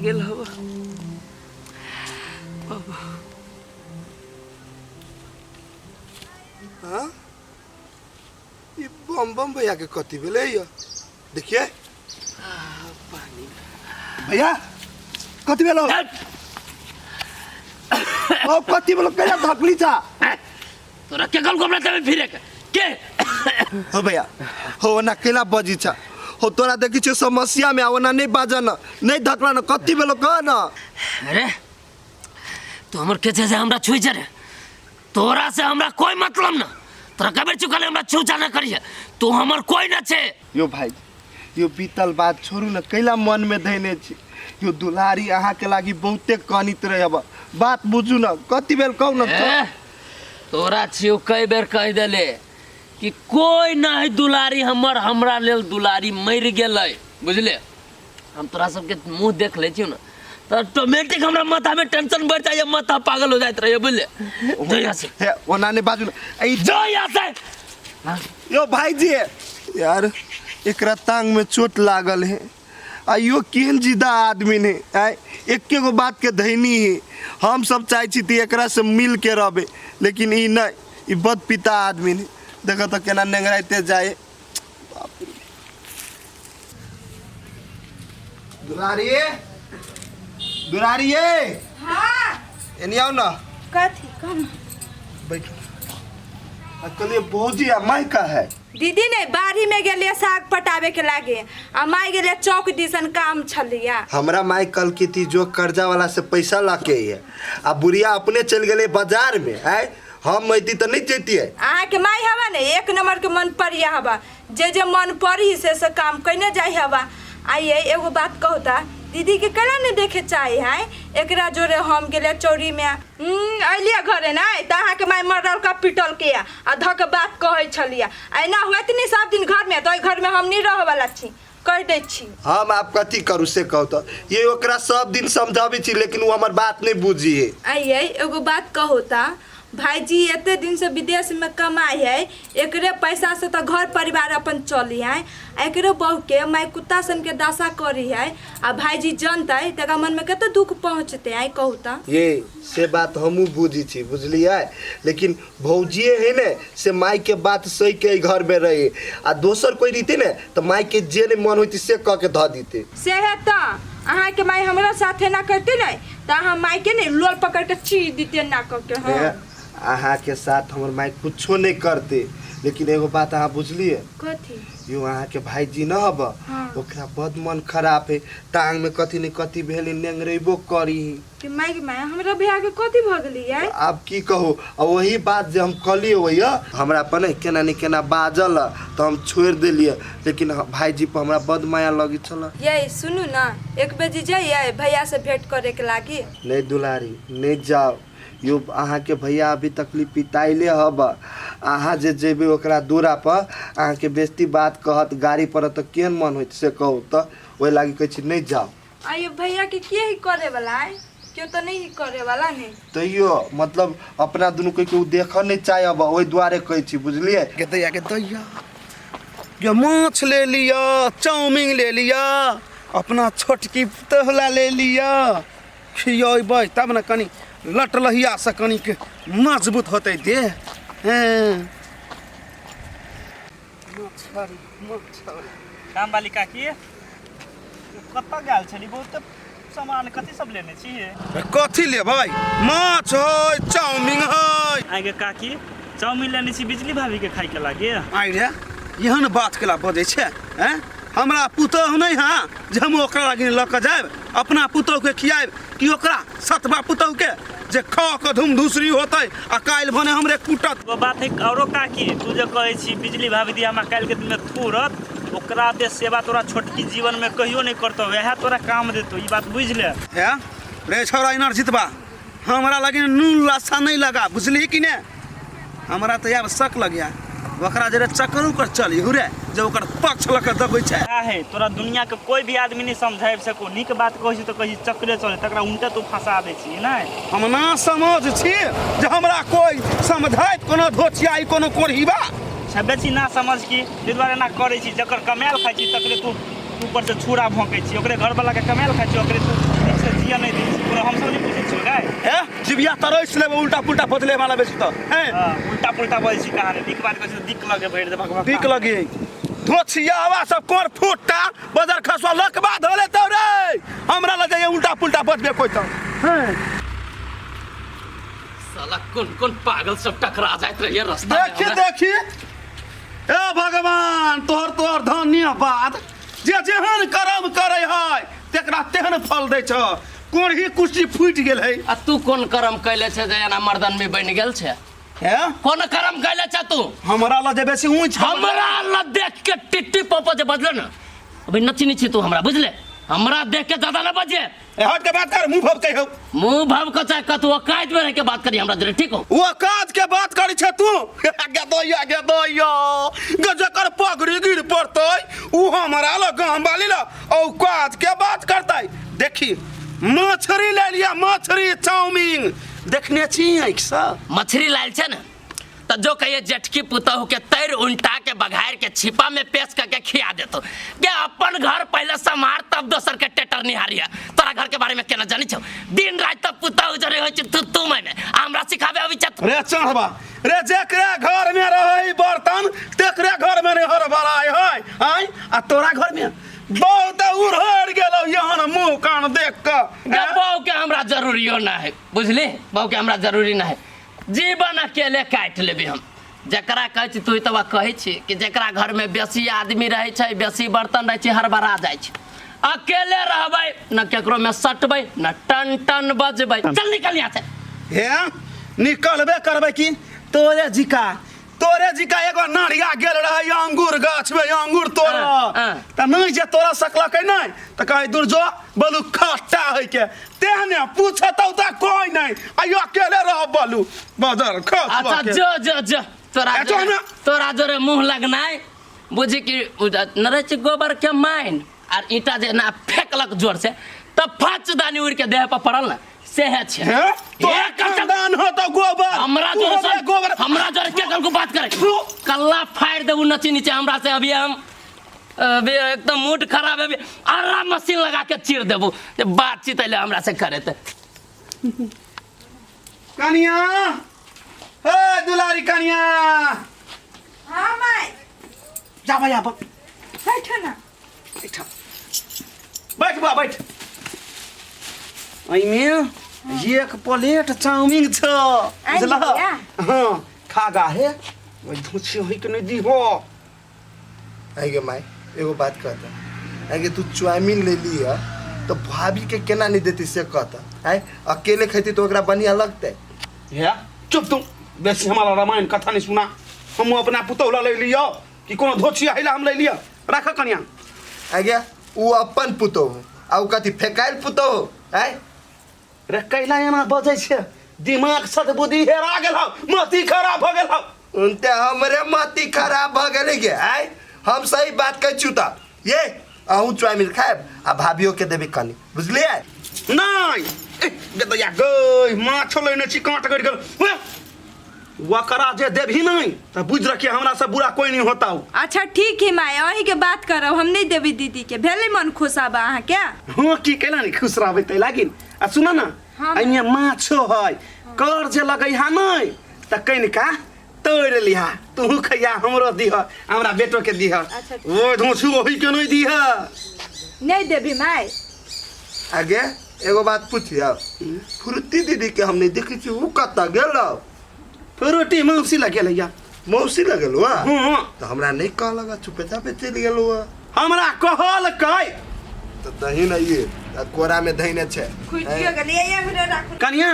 गेल हब। हाँ ई बम बम भैया के कथी भेलै यौ देखिए भैया कथी भेलो ओ कथी भेलो केना धकली छा तोरा के कल हमरा तबे फिरे के के हो भैया हो ना केला बजी छा हो तोरा देखी छो समस्या में आवना नहीं बाजा न नहीं धकला न कथी भेलो कह न अरे तू हमर के से हमरा छुई छे रे तोरा से हमरा कोई मतलब ना तोरा कबे चुकल हमरा छूचा ना करिए तू हमर कोई ना छे यो भाई यो बीतल बात छोड़ू न कैला मन में धैने छी यो दुलारी अहाँ के लागी बहुते कनित रहे अब बात बुझू न कति बेर कहू न ए, तोरा छियो कई बेर कह देले कि कोई नहीं दुलारी हमर हमरा लेल दुलारी मरि गेलै बुझले हम तोरा सबके मुंह देख लै छियौ ने तऽ ऑटोमेटिक हमरा माथा में टेंशन बढ़ जाइए माथा पागल हो जाइत रहैए बुझले जो यहाँ से हे ओना नहीं बाजू न ई जो यहाँ से यो भाईजी यार एकरा टांग में चोट लागल है आ यो केहन जिदा आदमी ने आय एके गो बात के धैनी है हम सब चाहे छी कि एकरा से मिल के रहबे लेकिन ई नहीं ई बद पिता आदमी ने देखो तो केना नेंगराइते जाए बाप रे। दुलारी दुलारी हाँ एनी आओ ना कथी कम बैठो आ कहलिए भौजी आ माय का है दीदी ने बाड़ी में गेलिए साग पटावे के लागे आ माई गेलिए चौक दिसन काम छलिया हमरा माय कल की थी जो कर्जा वाला से पैसा ला के है आ बुढ़िया अपने चल गेले बाजार में आय हम अयती तऽ नहीं जैतियै अहाँके माई हवा ने एक नंबर के मन परिया हवा जे जे मन पड़ी से से काम कइने जाइ हवा आइए एगो बात कहू ता दीदी के केना नहीं देखे चाहे है एकरा जोरे हम गेले चौरी में अलिए घरे ना तऽ अहाँके माय मरल का पिटल के आ धऽ के बात कहै छलियै आ एना होइत नहीं सब दिन घर में तऽ ओहि घर में हम नहीं रहऽ वाला छी कहि दै छी हम आब कथी करू से कहू तऽ ये ओकरा सब दिन समझाबै छी लेकिन ओ हमर बात नहीं बुझी है आइए एगो बात कहू ता भाईजी एते दिन से विदेश में कमाई है एकरे पैसा से तो घर परिवार अपन चली है आ एकरे बहू के माय कुत्ता सन के दशा करी है आ भाईजी जनतै तकरा मन में कते दुख पहुँचते आई कहू ता ये से बात हमहूँ बुझी छी बुझलियै लेकिन भौजिए है ने से माय के बात सही के एहि घर में रही आ दोसर कोई रहिते ने तऽ माय के जे नहीं मन होती से कह के धऽ दीते से है तऽ अहाँके माय हमरा साथे ना करते ने तऽ अहाँ माय के ने लोल पकड़ के चीर दीते ना कह के हाँ अहाँके साथ हमर माय कुछो नहीं करते लेकिन एगो बात अहाँ बुझलियै कथी यो अहाँके भाईजी न हब हाँ। ओकरा बड मन खराब है टांग में कथी ने कथी भेल नेंगरेबो करी कि माय के माय हमरा भैया के कथी भऽ गेलियै आब की कहू आ वही बात जे हम कहलियै ओहिया हमरा पर ने केना ने केना बाजल तऽ हम छोड़ि देलियै लेकिन भाईजी पर हमरा बड माया लगै छल यै सुनू न एक बजे जइयै भैया से भेंट करे के लागी नहीं दुलारी नहीं जाओ यो अहाँके भैया अभी तकलीफ पिताइले हब अहाँ जे जेबै ओकरा दूरा पर अहाँके बेजती बात कहत गाड़ी पड़त तऽ केहन मन होइत से कहू तऽ ओहि लागी कहै छी नहि जाउ आ ये भैया के के ही करे वाला है क्यों तो नहीं ही करे वाला नहीं तैयो मतलब अपना दुनू कोई के उ देखऽ नहि चाहब ओहि दुआरे कहै छी बुझलियै के दैया के दैया ये माछ ले लिअ चाउमिन ले लिअ अपना छोटकी पुतहुला ले लिअ खियेबै तब ने कनि लटलहियासँ कनिक मजबूत होतै देह हँ मछरी मछरी काम वाली काकी कतऽ गेल छली बहुत सामान कथी सब लेने छी कथी लेबै माछ है चाउमिन है आगे काकी चाउमिन लेने छी बिजली भाभी के खाय के लागे आइ रे एहन बात केला बजै छै हैं हमरा पुतोहु नहि हँ जे हम ओकरा लागी लऽ कऽ जायब अपना पुतोहुके खियाएब कि ओकरा सतबा पुतोहुके जे खा कऽ धूम धूसरी होतै आ काल्हि भने हमरे कूटत एगो बात है औरो काकी तू जे कहै छी बिजली भाभी दी हमरा काल्हि के दिन में थूरत ओकरा दे सेवा तोरा छोटकी जीवन में कहियो नहीं करतौ वएह तोरा काम देतौ ई बात बुझि ले हे रे छौड़ा इनार जितबा हमरा लगिन नून लाशा नहीं लगा बुझली कि ने हमरा तऽ आब शक लग गया ओकरा जरे चक्कर उकर चली हुरे जे ओकर पक्ष लऽ कऽ दबै छै का है तोरा दुनिया के कोई भी आदमी नहीं समझाबि सको नीक बात कहै छी तऽ कहै छी चक्करे चले तकरा उल्टा तू फंसा दै छी नहि हम ना समझ छी जे हमरा कोई समझाइत कोनो धोचियाई कोनो कोढ़ीबा अच्छा बेसी ना समझ की ताहि दुआरे एना करै छी जकर कमायल खाइ छी तकरे तू ऊपर से छुरा भोंकै छी ओकरे घरवला के कमायल खाइ छी ओकरे तू दिया नहि दै छी कोनो हमसब नहि पूछै छियौ गाय। हे जिबिया तरस लेबै उल्टा पुल्टा बदले वाला बेसी तऽ हैं। हाँ, उल्टा पुल्टा बजै छी कहाँ नीक बात कहै छी तऽ दिक लगे भरि देबक। दिक लगी धोछियावा सब कोर फूटा बजर खसवा लकबा धोले तो रे हमरा लग जाइए उल्टा पुल्टा बजबे कोई तो हैं। साला कोन कोन पागल सब टकरा जाइत रहिए रास्ता में देखी हमरा। देखी ए भगवान तोहर तोहर धन्यवाद जे जेहन कर्म करे है तेकरा तेहन फल दै छ। कोढ़ी कुर्सी फूटि गेल है। आ तू कोन कर्म कैले छै जे एना मर्दन में बनि गेल छै? हैं? कोन कर्म कैले छै तू? हमरा लग जे बेसी ऊँच हमरा ल देख के टिट्टी पोपो जे बजले ना, अभी नची नहीं छी तू हमरा, बुझले? हमरा देख के ज्यादा न बजे। ए, हट के बात कर, मुंह भव के हो। मुंह भव के चाहे कतु औकात में रह के बात करी हमरा जरे, ठीक हो? वो काज के बात करी छे तू। गे दैया, गे दैया, गे जकर पगड़ी गिर पड़तै उ हमरा ल गाम वाली ल औकात के बात करतै। देखी मछरी ले लिया, मछरी चाउमीन देखने छी आँखि से। मछरी लायल छे ना तो जो कहिए जेठकी पुतहु के तैर उल्टा के बघार के छिपा में पेश करके खिया देतो। के अपन घर पहले संभार तब दोसर के टेटर निहारिया। तोरा घर के बारे में केना जानी छौ? दिन रात तब पुतहु जरे होय छै तू तू मैने हमरा सिखाबे अबै छै। रे चढ़बा रे, जेकरे घर में रहै बर्तन तेकरे घर में नहीं हड़बड़ाय है आय, आ तोरा घर में बहुत उड़हड़ गेलौ यहाँ मुंह कान देख के। गे बहू के हमरा जरूरियो ना है, बुझली? बहू के हमरा जरूरी ना है, जीवन अकेले काटि लेबै हम। जकरा कहै छी तू तबा कहै छी कि जकरा घरमे बेसी आदमी रहै छै बेसी बर्तन रहै छै हड़बड़ा जाइ छै। अकेले रहबै न केकरो में सटबै न टन टन बजबै। चल निकल यहाँ से। हे निकलबे करबै कि तोरे जिका, तोरे जिका एगो नारिया गेल रहै अंगूर गाछ में अंगूर तोड़ त नहीं जे तोड़ा सकलकै नहीं त कहै दूर जो बलू खट्टा है के तेहने पूछतौ त कोई नहीं आइयो अकेले रह बलू बदर खस। अच्छा जो जो जो तोरा ए, जो ना। तोरा जोरे मुंह लगनाइ बुझी कि न रहै छै गोबर के माइन आर ईंटा जे ना फेकलक जोर से त फच दानी उड़ के देह पर पड़ल ना सेहे छै। हे तोरा हे, कच्चा- खानदान हो तो गोबर हमरा तू जोरे होबे से गोबर हमरा जोरे के कल को बात करे कल्ला फाड़ देबू नची नीचे हमरा से। अभी हम अभी एकदम मूड खराब है, अभी आराम मशीन लगा के चीर देबू जे बातचीत अइले हमरा से करे ते। कनिया हे दुलारी कनिया। हाँ माय। जा भाई आप बैठो ना। बैठ बैठ बा बैठ। एहिमे एक प्लेट चाउमीन छ बुझल? लिया। हाँ खा गा हे ओइ धुछि होई के नहीं दीहो। आई गे माय एगो बात कहता, आई गे तू चाउमीन ले लिया तो भाभी के केना नहीं देती से कहता। आय अकेले खैती तो ओकरा बढ़िया लगते। हे चुप तुम बेसी हमारा रामायण कथा नहीं सुना। हम अपना पुतौला ले लियो कि कोनो धोछिया हैला हम ले लियो। राख कनिया। आ गया उ अपन पुतोह आ उ कथी फेकायल पुतोह। आय रे कैला एना बजै छै, दिमाग सदबुद्धि हेरा गेल हौ, मति खराब भ गेल हौ। उनते हमरे मति खराब भ गेलै गे। आय हम सही बात कहै छी त ये अहूँ चाउमीन खायब आ भाभियो के देबी कनी, बुझलियै? नहीं ए गदैया गई माछ लेने छी कांट गड़ गेल। वकरा जे देबही नहीं त बुझ रखिए हमरा से बुरा कोई नहीं होता हो। अच्छा ठीक है my, अही के बात करब, हम नहीं देबी दीदी के। भेलै मन खुश आब अहाँ के? हाँ की केना नहीं खुश रहबै तै लागिन। आ सुन ना हाँ। एहिमे माछो है कर जे लगै हा नहीं त कनिका तोड़ लिहा, तू खैया हमरो दिह हमरा बेटो के दिह। अच्छा। ओ धोसू ओही के नहीं दिह। नहीं देबी my. आगे एगो बात पूछियो, फ्रूटी दीदी के हम नहीं देखै छी, उ कतऽ गेल? फ्रूटी मौसी लग गेल या। मौसी लग गेल हुआ? हाँ। तो हमरा नहीं कहलक, चुपे चापे चलि गेल हुआ। हमरा कहलकै। तो दही नहीं ये कोरा में दही नहीं छै। खुजियो गेलियै, ये हमरा राखू। कनिया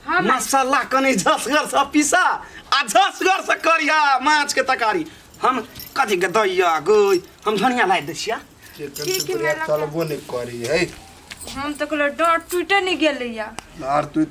हाँ, माय। मसाला कनि झसगर से पीसा आ झसगर से करिया माछ के तरकारी। हम कथी के दैया गई, हम धनिया लाई दै छिया। चिकन ठीक है, से मेरा चलबो नहीं करी है। हम तो कहलो डर टूटे नहीं गेलैया। आर तू